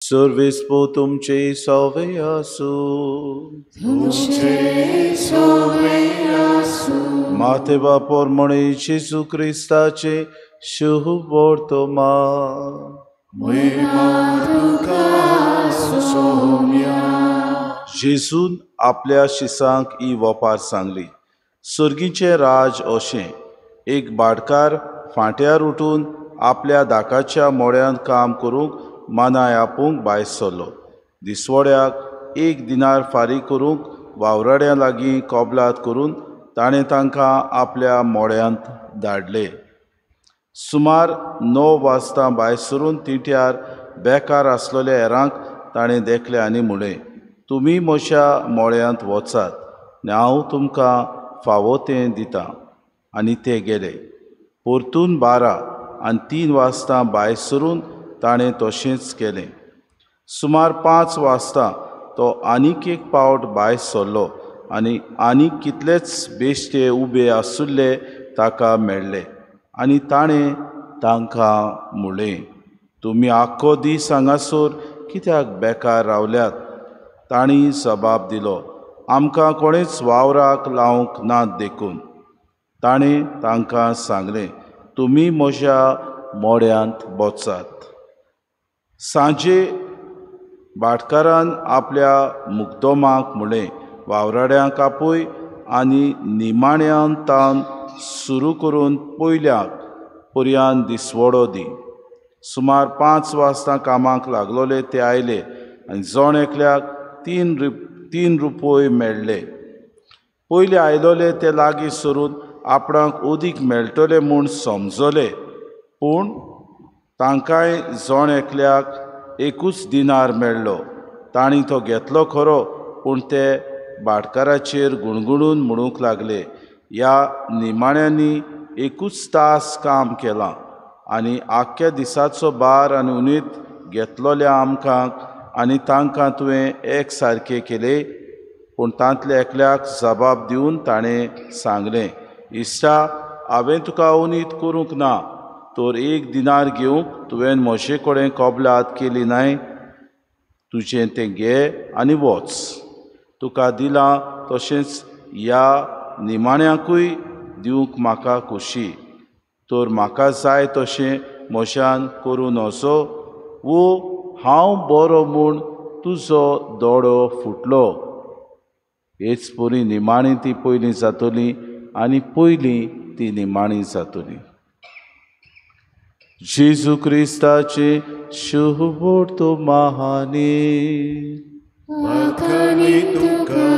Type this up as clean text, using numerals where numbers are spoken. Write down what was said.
सर्वेस्पो तुमचे सवे आसूं. तुमचे सवे आसूं. माते बापोरमणे जेजू क्रिस्ताचे शुभ वर्तमान. महिमा तुका सोम्या. जेजून आपल्या शिसांक ही वपार सांगली. सर्गीचें राज अशें, एक भाटकार फांट्यार उठून आपल्या दाकाच्या मोड्यांत काम करूंक मानाय आपूंक भायर सरलो. दिसवड्याक एक दिनार फारीक करूंक वावराड्यां लागीं कबलात करून ताणें तांकां आपल्या मोड्यांत धाडले. सुमार 9 वाजता भायर सरून तिंट्यार बेकार आसलेल्या हेरांक ताणें देखले आनी म्हणलें, तुमी म्हज्या मोळ्यांत वचात आनी हांव तुमकां फावो तें दितां. आनी ते गेले. परतून 12 आनी 3 वाजता भायर सरून ताणें तशेंच केलें. सुमार 5 वाजता तो आनीक एक पावट भायर सरलो आनी आनीक कितलेच बेश्टे उबे आसुल्ले ताका मेळ्ळे आनी ताणें तांकां म्हणलें, तुमी आख्खो दीस हांगासर कित्याक बेकार रावल्यात? तांणी जबाब दिलो, आमकां कोणेच वावराक लावंक ना देखून. ताणें तांकां सांगलें, तुमी म्हज्या मोड्यांत वचात. सांजे भाटकारान आपल्या मुक्दोमाक म्हणलें, वावराड्यांक आपय आनी निमाण्यान तान सुरू करून पयल्याक पर्यान दिसवडो दी. सुमार 5 वाजता कामाक लागलोले ते आयले आनी जण एकल्याक 3 रुपये मेळ्ळे. पयले आयलोले ते लागीं सरून आपणाक उदीक मेळटलें म्हूण समजले, पूण तांकांय जण एकल्याक 1 दिनार मेळ्ळो. तांणी तो घेतलो खरो, पूण ते भाटकाराचेर गुणगुणून म्हणूंक लागले, ह्या निमाण्यांनी 1 तास काम केलां आनी आख्ख्या दिसाचो भार आनी उणीत घेतलोल्या आमकां आनी तांकां तुवें एक सारकें केलें. पूण तांतल्या एकल्याक जबाब दिवन ताणें सांगलें, इश्टा, हांवें तुका उनीत करूंक ना, तर 1 दिनार घेवंक तुवें म्हजे कडेन कबलात केली न्हय? तुजें तें घे आनी वच. तुका दिलां तशेंच ह्या निमाण्याकूय दिवंक म्हाका खोशी, तर म्हाका जाय तशें म्हज्यान करूं नजो, वो हांव बरो म्हूण तुजो दोडो फुटलो. हेच परी निमाणी ती पयलीं जातली आनी पयलीं ती निमाणी जातली. जेजू क्रिस्ताचे शुभ वर्तमानी. वाखाणी तुका